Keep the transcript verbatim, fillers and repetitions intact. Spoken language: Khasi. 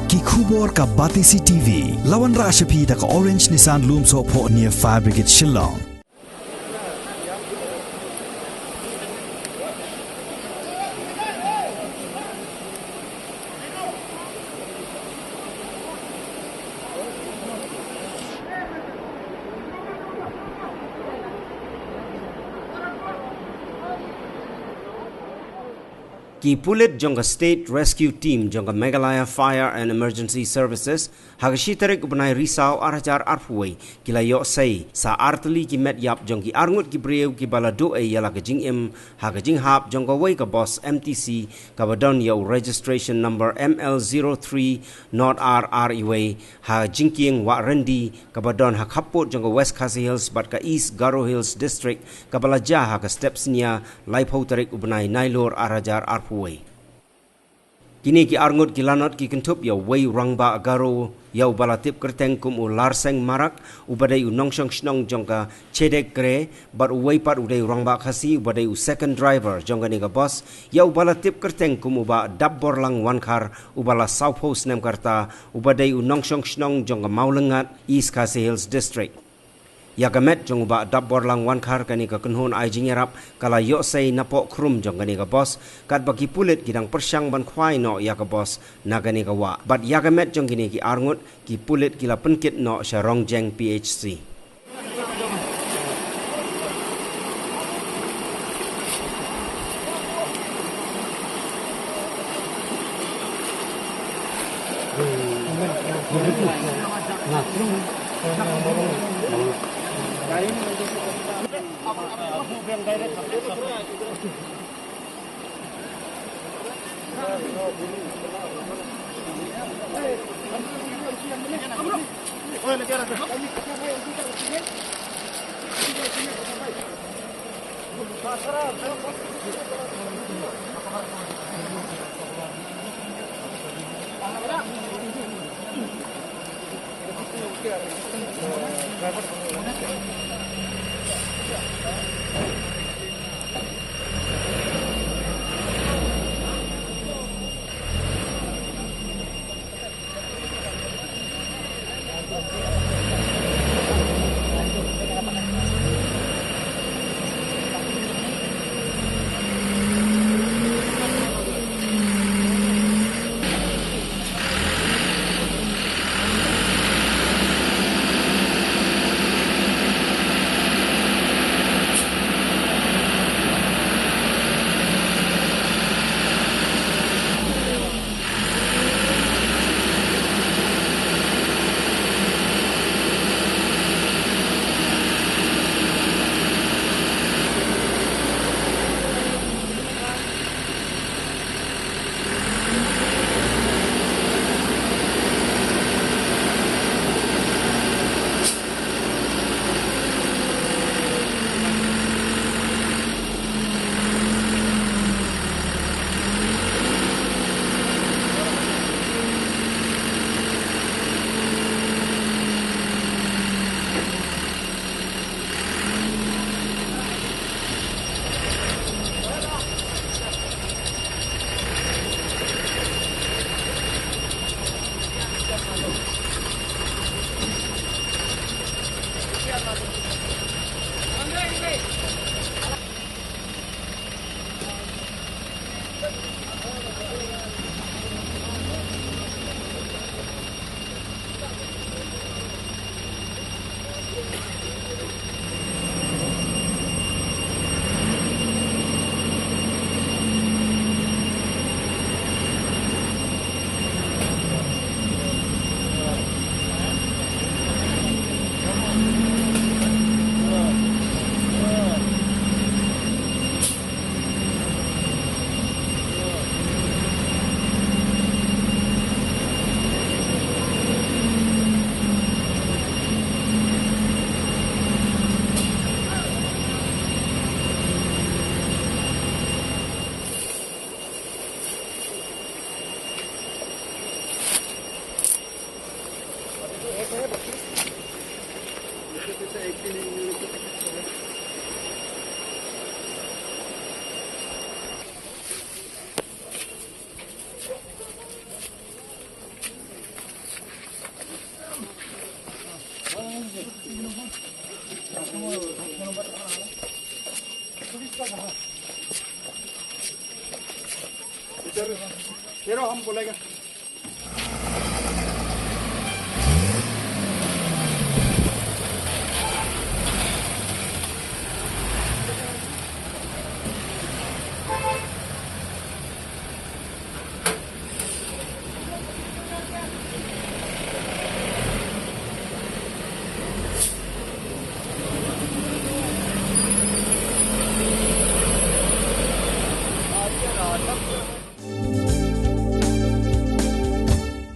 Ki khubor ka Batesi T V. La wanrah sha phi da ka Orange Nissan Lumsohphoh near Fire Brigade Shillong. Ki pulit jong ka State Rescue Team jong ka Meghalaya Fire and Emergency Services, ha ka shi tarik u bnai Risaw ar hajar arphew wei, ki la ïoh sei sa artylli ki met ïap jong ki arngut ki briew kiba la duh ei ïa la ka jingim ha ka jinghap jong kawei ka bos M T C kaba don ïa u registration number M L zero three nought R R iwei, ha jingkieng Wah Rendi kaba don ha khappud jong ka West Khasi Hills bad ka East Garo Hills District, kaba la jia ha ka step synñia laiphew tarik u bnai Nailur ar hajar arphew wei. Kine ki arngut ki lanot ki kynthup ïa uwei u rangbah Garo ïa uba la tip kyrteng kum u Larseng Marak, uba dei u nongshong shnong jong ka Chedek Kre, bad uwei pat u dei u rangbah Khasi uba dei u second driver jong kane ka bos, ïa uba la tip kyrteng kum u Bah Dapborlang Wankhar, uba la sawphew snem ka rta, uba dei u nongshong shnong jong ka Mawlyngngat, East Khasi Hills District. Ïa ka met jong u Bah Dapborlang Wankhar, kane ka kynhun ai jingïarap ka la ïoh sei napoh khrum jong kane ka bos, katba ki pulit ki dang pyrshang ban khwai noh ïa ka bos na kane ka wah. Bad ïa ka met jong kine ki arngut, ki pulit ki la pynkit noh sha Rongjeng P H C. ये रो, हम बोलेगा।